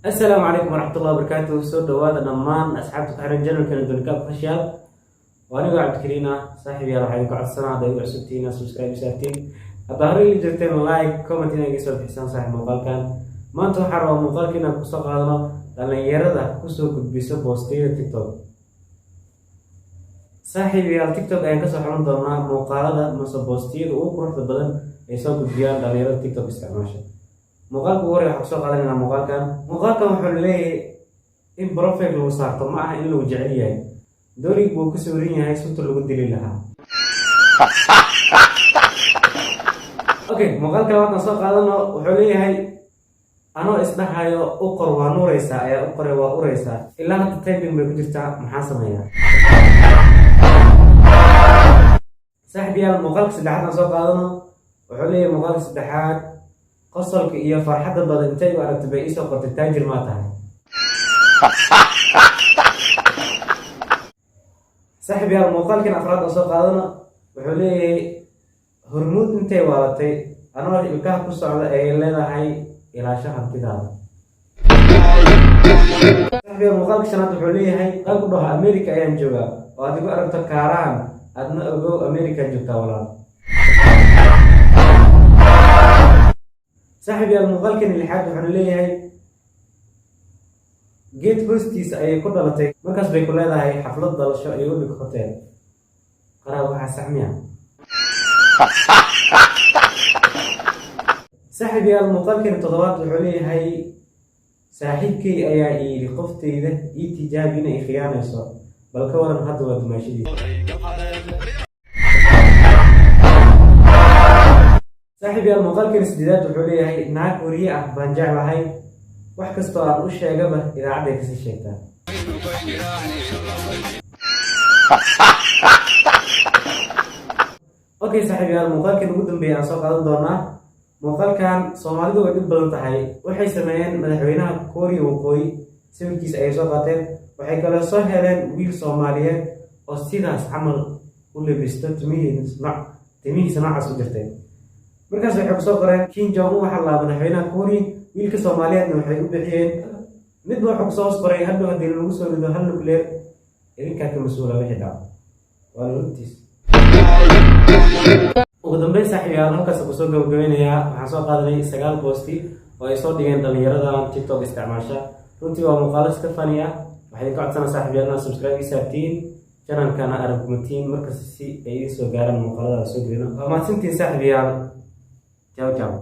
Asalaamu calaykum waraxmatullahi wabarakaatuh. Soo dhawaada dhammaan asxaabta ku xiran channelkana Dunikaab Official. Waa anigoo Cabdikariin ah. Saaxiib yaal, waxaa idinku codsanaa hadday igu cusubtihiin inaad subscribe saartiin, haddaa horey ila joogteen like, comment inaad iga soo bixisaan. Saaxiib, muuqaalkan maanta waxaa rabaa muuqaalka inaan kusoo qaadano dhalinyarada kusoo gudbiso boostiyada TikTok. Saaxiib yaal, TikTok ayaan kasoo xulan doonaa muuqaalada mase boostiyada ugu quruxda badan ay soo gudbiyaan dhalinyarada TikTok isticmaasha. Muuqaalka ugu horey waxaa kusoo qaadanayna muuqaalkan. Muuqaalkan wuxuu leeyahay in profile lagu saarto ma aha in lagu jecel yahay. Doorig buu ku sawiran yahay sunta lagu dili lahaa. Okay, muuqaalka labaad aan soo qaadano wuxuu leeyahay anoo isdhahayo u qor waa nuureysaa ayaa u qoray waa ureysaa. Ilaa hadda typing bay ku jirtaa, maxaa sameeyaa? Saaxiib yaal, muuqaalka saddexaad aan soo qaadano wuxuu leeyahay muuqaalka saddexaad qosolka iyo farxadda badan intay u aragtay bay iisoo qortay taajir maa tahay. Saaxiib yaal, muuqaalkan afraad aan soo qaadano wuxuu leeyahay Hormuud intay waalatay anoo ilkaha ku socda ay leedahay ilaasho hantidaada. Saaxiib yaal, muuqaalka shanaad wuxuu leeyahay qal ku dhaho America ayaan joogaa oo aad igu aragto kaaraan, adna ogow America joogtaa walaal. Saaxiib yaal, muuqaalkani lixaad wuxuuna leeyahay geed hoostiisa ayay ku dhalatay, markaas bay ku leedahay xaflad dhalasho igu dhig hotel. Qaraab, waxaa sax miya? Saaxiib yaal, muuqaalkani toddobaad wuxuu leeyahay saaxiibkay ayaa i yidhi qoftayda ii tijaabi inay khiyaanayso, bal ka waran hadda waa dumaashadiisa. Saaxiib yaal, muuqaalkani sideedaad wuxuu leeyahay naag wariye ah baan jeclahay, wax kastoo aan u sheegaba idaacadday kasii sheegtaa. Okay saaxiib yaal, muuqaalkan ugu dambeeya aan soo qaadan doonaa. Muuqaalkan Soomaalidu way dhib badan tahay. Waxay sameeyeen madaxweynaha Kooriya Waqooyi sawirkiisa ayay soo qaateen. Waxay kaloo soo heleen wiil Soomaaliyeed oo sidaas camal u lebisto, timihiisa noocaas u jirtay. Markaas waxay kusoo qoreen Kim Jong Un waxaa laa madaxweynaha Kooriya, wiilka Soomaaliyeedna waxay u bixiyeen midba. Wuxuu kusoo hoos qoray hadhow haddii lagu soo rido hal nuclear idinkaa ka mas-uula wixii dhaco. Waa runtiis. Ugu dambeyn saaxiibayaal, halkaas kusoo gabagabeynayaa. Waxaan soo qaadanay 9 boosti oo ay soo dhigeen dhalinyaradan TikTok isticmaasha. Runtii waa muuqaalo iska fani ah. Waxaa idinka codsanaa saaxiibayaal inaad subscribe ii saartiin channelkana aragmatiin markasta si ay idiin soo gaaraan muuqaalada soo gelino. Waa mahadsantiin saaxiibayaal. Ciao ciao.